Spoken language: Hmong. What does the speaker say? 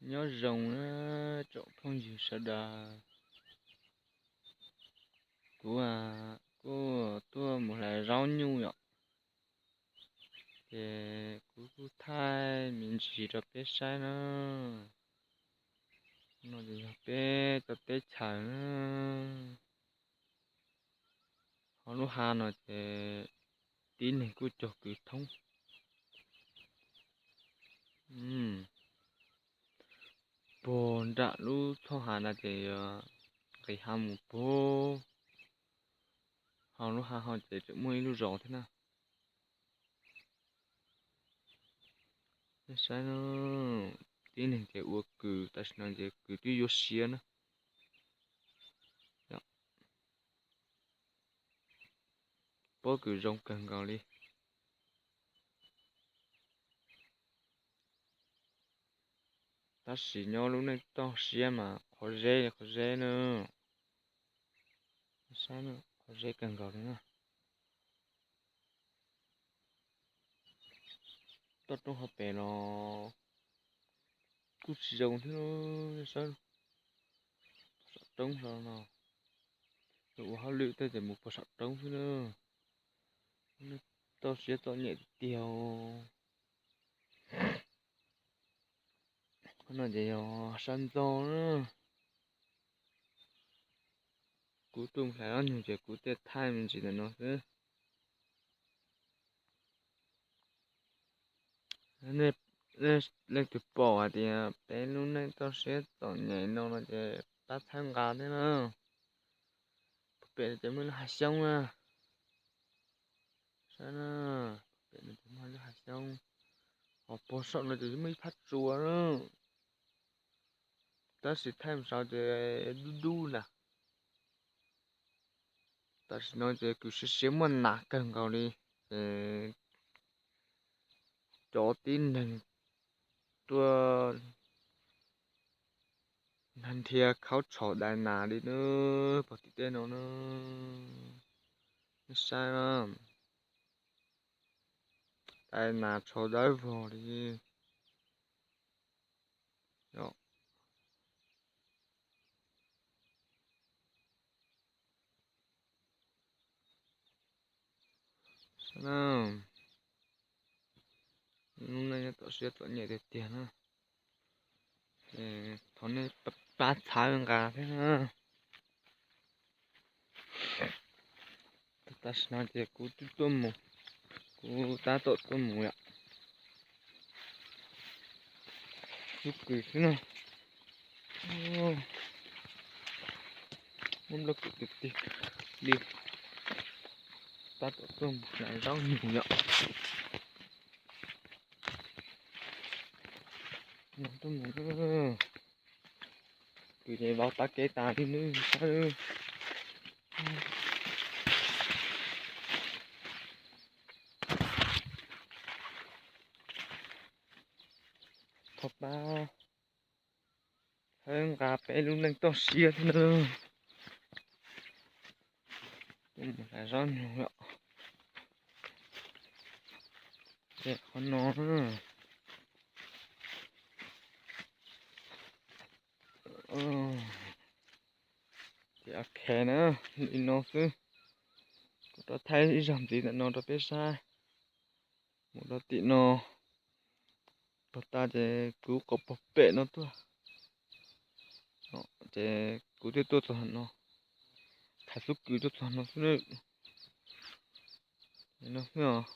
Nyob zoo na tsoom phooj ywg sawv daws. Kuv kuj tuaj mus hlais zaub nyuj yom, ces kuv kuj thaij me ntsis rau peb saib na. No ces yog peb cov teb chaws na. Ho lub hav no ces tib neeg kuj cog kws thoob. Puag nram lub txhoj hav na ces nqis hav mus puag hauv lub hav ho ces tseem muaj ib lub zos thiab na. Nej saib, tib neeg ces ua kws, tam sim no ces kws twb yuav siav na. Pob kws zoo kawg nkaus li. Tab sis nyob lub neej toj siab mas qhov zeb li qhov zeb na. Saib, qhov zeb kawg nkaus li na. Toj roob hauv pes los kuj tsis zoo thiab, saib, saum roob hlo no. Ua hauj lwm tej ces mus puag saum roob xwb na. Toj siab txom nyem tiag tiag. Qhov no ces yog sab ntxoog na. Kuv tuaj hlais zaub nyuj ces kuv thiaj thaij me ntsis ntawm no xwb. Nej leej twg pom hais tias peb lub neej toj siab txom nyem no no ces pab txhawb nqa thiab na. Puag pem ces muaj lub hav xyoob na. Saib na, puag pem no ces muaj lub hav xyoob. Ho puag saum no ces muaj ib phab tsua na. Tab sis thaij mus saud ces dub dub na. Tam sim no ces kws siav siav muaj nas kawg nkaus li. Ces cov tib neeg tuaj nrhiav khaub tsho dai nas li na, puag tim tej no na. Nej saib, dai nas tsho dawb vog li. Lub neej toj siab txom nyem tiag tiag na. Thov nej pab txhawb nqa thiab na. Tam sim no ces kuv twb tuaj mus, kuv tab tom tuaj mus yom. Xub kws xwb na. Muaj nplooj kws tiag tiag li. Tab tom tuaj mus hlais zaub nyuj yom. Tuaj mus, kws ces vau tav kev tas li nawb. Thov pab txhawb nqa peb lub neej toj siab thiab nawb. Tuaj mus hlais zaub nyuj yom. Ces qhov no na. Ces ok na, li no xwb. Kuv rov thaij ib zaug ntxiv ntawm no rau peb saib. Mus rau tim no, puag ta ces kuv qhov puag pem no tuaj. Ces kuv twb tuaj txog no, thaiv xub kws tuaj txog no xwb. No xwb os.